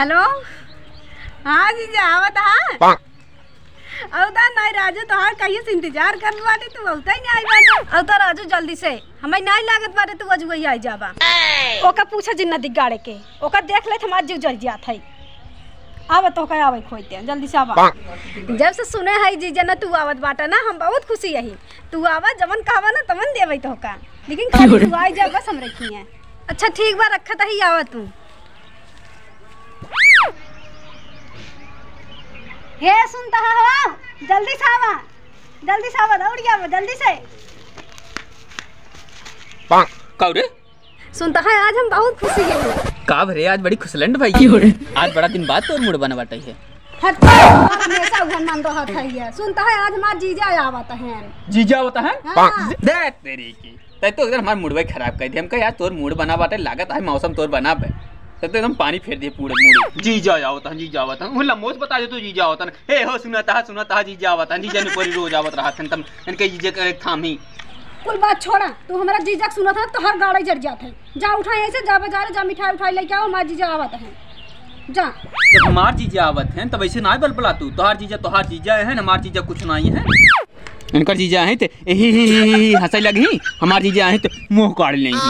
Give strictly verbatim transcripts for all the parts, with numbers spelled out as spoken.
हेलो, हाँ जीजा, आवत हा। अउता नाहीं राजू, तोहार कहिए से इंतजार करत बाटे, तू अउता ही नाहीं आई बाटे। अउता राजू, जल्दी से, हमें नाहीं लागत बाटे तू अजुवै आई जाबा। ओका पूछा जिन नदी गाड़े के, ओका देख ले त हमार जीव जल जात है। आवा तोहका आवे खोइते, जल्दी से आवा। जब से सुने है जीजा ना तू आवत बाटा ना, हम बहुत खुशी यही। तू आवा, जवन कहवा ना तवन देबै तोहका, लेकिन खाली तू आई जा बस हमरे किहे। अच्छा ठीक बा, रखत ही, आवा तू। हे सुनत हा हो, जल्दी से आवा, जल्दी से आवा, दौड़ आवा जल्दी से। का रे? सुनत हा, आज हम बहुत खुशी है। का भरे, आज बड़ी खुशलंड भई। क्यों रे? आज बड़ा दिन बाद तोर मूड़ बना बाटे है। हट, हमेशा उहन मन रहत है ये। सुनत हा, आज हमार जीजा आवत हैं। जीजा आवत हैं? हाँ। दे तेरी की। तै तो एकदम हमार मूड़वा खराब कर दिहे। हम कहे, "यार, तोर मूड़ बना बाटे, लागत है मौसम तोर बना बे।" तै तो एकदम पानी फेर दिहे पूरे मूड़। जीजा आवत हैं, जीजा आवत हैं। उहन लमोस बता दे तू जीजा आवत हैं। हे हो, सुनत हा, सुनत हा, जीजा आवत हैं। जीजा ने परी रोज आवत रहत हैं, तम इनके जीजा के थाम ही। कुल बात छोड़ा, तू हमारा जीजा के सुनत हा, तोहर गाड़े जर जात है। जा उठा यहीं से, जा बाजार, जा मिठाई उठाई लेके आवा, हमार जीजा आवत हैं। जा। जब हमार जीजा आवत हैं, तब ऐसे नाहीं बलबला तू। तोहार जीजा, तोहार जीजा हैं, हमार जीजा कुछ नाहीं हैं। इनकर जीजा हैं ते एही ही ही ही ही हंसै लगही, हमार जीजा हैं ते मुंह काढ़ लेही।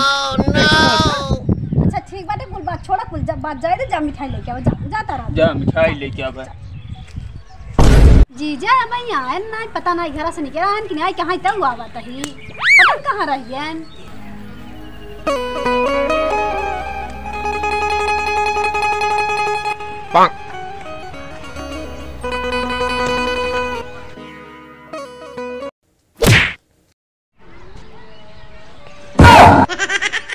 अच्छा ठीक बाटे, कुल बात छोड़ा, कुल जब बात जाए दे, जा मिठाई लेके आवा, जा, जा तारा। जा मिठाई लेके आवा। जीजा अब आएन नाहीं, पता नाहीं घरा से निकरे हैं कि नाहीं, कहाँ तब आवत ही, पता कहाँ रहियन।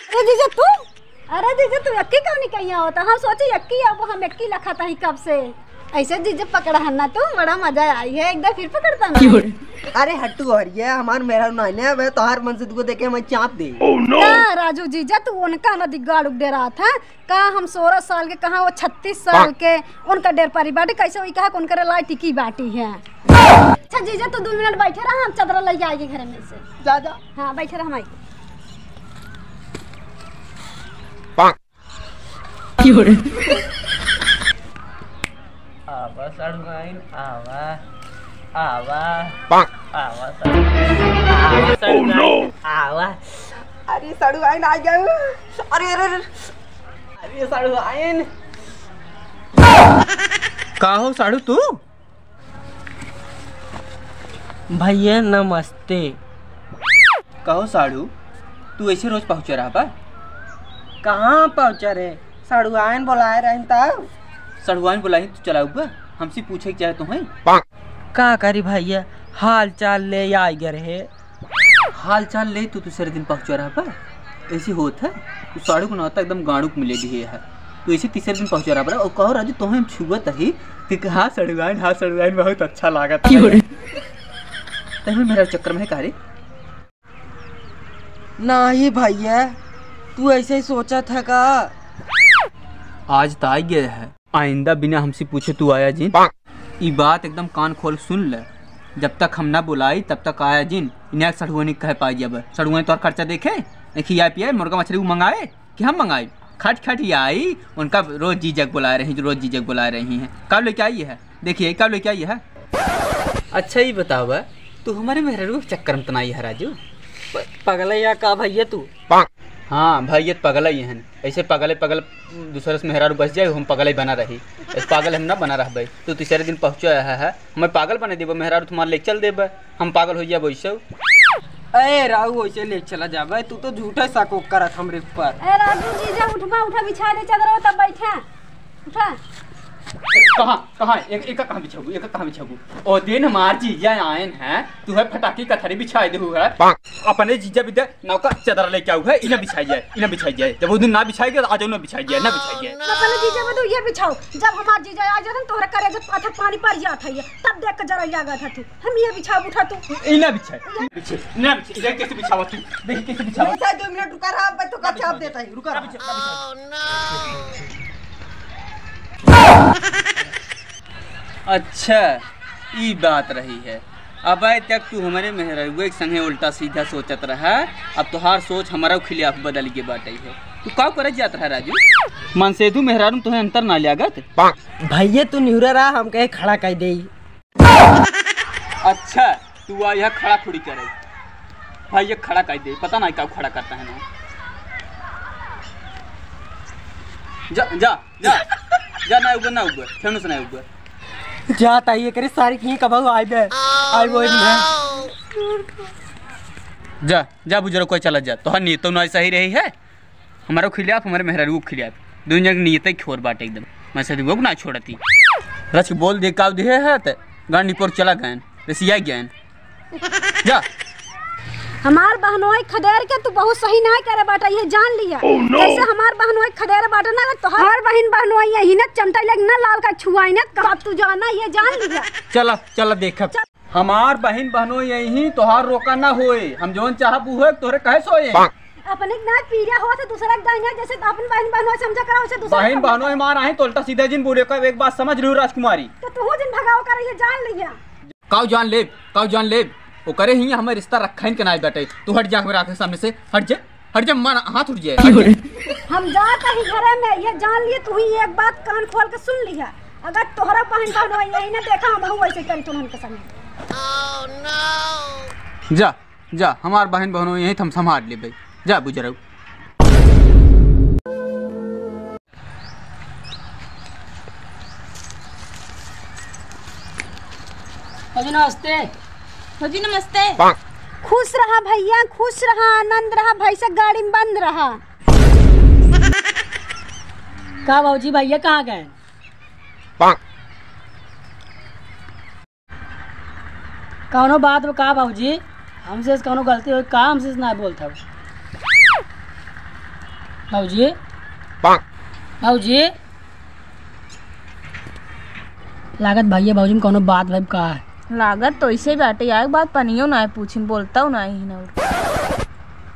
अरे जीजा तू, अरे जीजा तू यक्की काहे निकइया होता? हम सोची यक्की अब हम यक्की लखत ही कब से। ऐसे जीजा पकड़ा है ना तू, बड़ा मजा आई है, एक दाईं फिर पकड़ता ना। क्यों रे? अरे हट्टू हरिया, हमार मेहरारू नाहीं ने, अबे तोहार मन से तुको देखे मैं चाप दे। Oh no! का राजू जीजा तू उनका ना दिगाड़ उगड़े रहा था, का हम सोरह साल के, कहाँ वो छत्तीस साल के, उनका डेर पारी बाटी, कैसे वही कहा कि उनकर लाई टिकी बाटी है। अच्छा जीजा, तू दो मिनट बैठे रहा, हम चदरा लेके आएगी घर में से। जा, जा। हाँ, बैठे रहा, हम आई। क्यों रे? आवा सड़ुआइन, आवा, आवा, आवा सड़ुआइन, आवा सड़ुआइन, आवा। अरे सड़ुआइन आ गया। अरे, अरे, अरे, अरे सड़ुआइन। का हो साढ़ू तू? भैया नमस्ते। कहो साढ़ू, तू ऐसे रोज पहुँचा रहा बा? कहाँ पहुँचा रे, सड़ुआइन बोलाए रहिन तब। सड़ुआइन बोलाए तू चलाऊ बा, हमसे पूछे के चाहे तो है। का करी भैया, हाल चाल ले आई गे रहे। हाल चाल ले तू दूसरे दिन पहुँचा रहा बा? ऐसे होत है, तू साढ़ू को नाता एकदम गाड़ू को मिले दिए है। तू ऐसे तीसरे दिन पहुँचा रहा बा, और कहो राजू तोहे हम छुअत ही, कि हाँ सड़ुआइन, हाँ सड़ुआइन बहुत अच्छा लागत है। तभी मेरा चक्कर में है का रे? नहीं भैया, तू ऐसे ही सोचत है का? आज त आई गया है, आइंदा बिना हमसे पूछे तू आया जिन। ई बात एकदम कान खोल सुन ले, जब तक हम ना बुलाई तब तक आया जिन। इन्हें सड़ुआइन कहे पाई जब सड़ुआइन तोहर खर्चा देखे, नहीं खियाए पियाए, मुर्गा मछली वो मंगाए कि हम मंगाई? खट खट ये आई, उनका रोज जीजक बुलाए रही, रोज जीजक बुलाए रही हैं। कब लेके आई है? देखिए, कब लेके आई है? अच्छा, ये बतावा, तू हमारे मेहरारू के चक्कर में त नाई है, राजू? प-, पगला या का भैया तू? हाँ, भैया त पगला ही हन। ऐसे पगले पगल दूसरे से मेहरारू बस जाए, हम पगले बना रही। ऐसे पागल हम ना बना रहबे। तू तीसरे दिन पहुँचा है, है, हमें पागल बना देबे, मेहरारू तुम्हारे ले चल देबे, हम पागल हो जाबे ऐसे। अरे राऊ, ऐसे ले चला जाबे, तू तो झूठे शक करत हमरे ऊपर। ए राजू, जीजा उठबा, उठा, बिछा दे चदरवा, तब बैठा। उठा। कहाँ, कहाँ? एक, एक कहाँ बिछाबू? एक कहाँ बिछाबू? ओ दिन हमार जीजा आयन है, तू है फटाकी कथरी बिछाए देहू है। अपने जीजा भी दे, नौका चदरा लेके आऊ है, इन्हें बिछाई जाए, इन्हें बिछाई जाए। जब वो दिन ना बिछाई गया, तो आज उन्हें बिछाई जाए, ना बिछाई जाए। अपने जीजा में तो ये बिछाओ, जब हमार जीजा आ जाते हैं, तोहरे करे जब पत्थर पानी पड़ जाता है, तब देख के जरा जागा था तू। हम ये बिछाओ, उठा तू। इन्हें बिछाए, बिछाए, इन्हें बिछाए, इधर कैसे बिछावा तू? देखी कैसे बिछावा। रुक जा, दो मिनट रुका रहा, अब तो का छाप देता है, रुका रहा। अच्छा, ई बात रही है। अबे तक तू हमरे मेहररुए के संगे उल्टा सीधा सोचत रहा, अब तोहार सोच हमरा खिलाफ बदल के बाटे है। तू का करे जात रहा राजू? मनसेधु मेहरारू तोहे अंतर ना लागत। भैया तू निहुरा रहा, हम कहे खड़ा कर दे। अच्छा, तू आ यह खड़ा खुड़ी करे। भाई ये खड़ा कर दे, पता नहीं का खड़ा करता है ना। जा, जा, जा, जा, ना उबे, ना उबे, फेनु से ना उबे। जा ताई, एकरे सारी की कबहू आइबे, आइबो ही ना। जा, जा बुजुर्ग कोई चला जा, तोहर नीयत तो ना सही रही है। हमारो खिलाफ, हमारे मेहरारू के खिलाफ, दोनों जन के नीयत ही खोर बाटे एकदम। मनसेधु ना छोड़ती। रच के बोल दे, काव दिहे है त गांडी पर चला गए, रसिया गए। जा। हमार बहनोई खदेर के तू बहुत सही नाय करे बाटा, ये जान लिया। Oh, no! जैसे हमार बहनोई खदेर बाटा ना, अगर तोहार बहिन बहनोई यही ना चमटा लग ना लाल का छुआई ना, का तू जाना, ये जान लिया। चला, चला देखब। चल। हमार बहिन बहनोई यही, तोहार रोका ना होए, हम जौन चाहब उ होए, तोहरे कहे सोए। अपने के ना पीरिया होत है, दूसरा के दाहिने, जैसे अपन बहिन बहनोई समझा करा, वैसे दूसरा बहिन समझा बहनोई करा। मार आही तो उल्टा सीधा जिन बोले का, एक बात समझ लियो राजकुमारी। तो तू जिन भगाओ कर, ये जान लिया। काऊ जान लेब, काऊ जान लेब, ओकरे ही हमें रिश्ता रखा इनके नाई बैठे। तू हट जा हमारे आँख के सामने से, हट जा, हट जा, मार हाथ उठ जाए। हम जात ही घरे में, ये जान लिए, तू ही एक बात कान खोल के सुन लिया, अगर तोहरा बहन बहनोई यही ना देखा, हम वैसे करी तुमन के संगे। जा, जा, हमार बहन बहनोई यही हम संभाल लेबे। जा बुजुर्ग। भौजी नमस्ते। भौजी नमस्ते। खुश रहा भैया, खुश रहा, आनंद रहा, भैंसा गाड़ी में बंद रहा। का भौजी, भैया कहाँ गए? कौनो बात बा का भौजी? हमसे से कौनो गलती होई का? हमसे से ना बोलत हौ भौजी? भौजी, लागत भैया भौजी में कौनो बात भइब का? लागत तो ऐसे ही बाटे, आए बात पनियो ना है पूछिन, बोलता हूँ ना ही ना।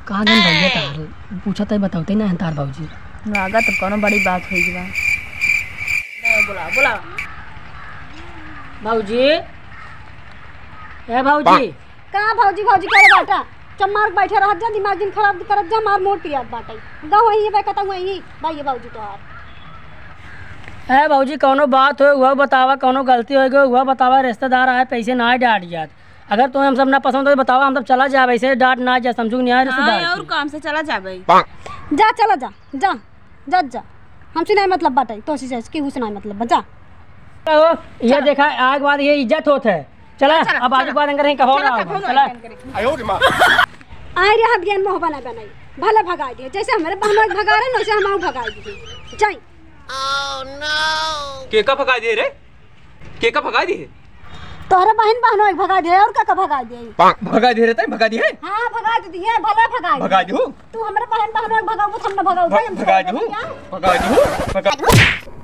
कहाँ गए भैया तार? पूछा तो बताते ना है तार भौजी। लागत तो कौनो बड़ी बात होई बा। बुला, बुला। भौजी, ए भौजी। का भौजी, भौजी करे बाटा? चुप मार के बैठे रहत जा, दिमाग जिन खराब करत जा, मार मोर पियात बाटे। गाँव वही बे, कहता हूँ वही, भाई ये भौजी तोहार। ए भौजी, कौनो बात होए, वह बतावा, कौनो गलती होए गए, वह बतावा, रिश्तेदार आए, पैसे ना डांट जात। अगर तुम्हें हम सब ना पसंद हो तो बतावा, हम सब चला जाए, ऐसे डांट ना जाए, समझू नहीं आए हाँ, रिश्तेदार और की। काम से चला जाबे। जा, चला जा, जा। जा, जा। हमसे नाहीं मतलब बाटे, तोहसे से, केहू से नाहीं मतलब बा, जा। ओ, ये चला। देखा, आए के बाद ये इज्जत होत है। चला, चला, अब आज चला। के बाद अगर कहीं कहो चला, ना कहो आओ, ना चला। कहीं करें। आए रे, हाथ गेंद मोह बना बनाई, भले भगाई दिए, जैसे हमारे बहनोई भगा रहे, वैसे हम भगाई दिए। जाई। केका भगाई दिए रे? केका भगाई दिए? तोहरे बहन बहनोई भगाई दिए, और का का भगाई दिए? भगाई दिए रे, तैं भगाई दिए? हाँ, भगाई दिए, भले भगाई भगाई दिए। दिए। तू हमरे बहन बहनों के भगाऊ, हम न भगाऊ, भ-, भाई, हम भगा छोड़ दू, देंगे क्या? भगा दू, भगा दू।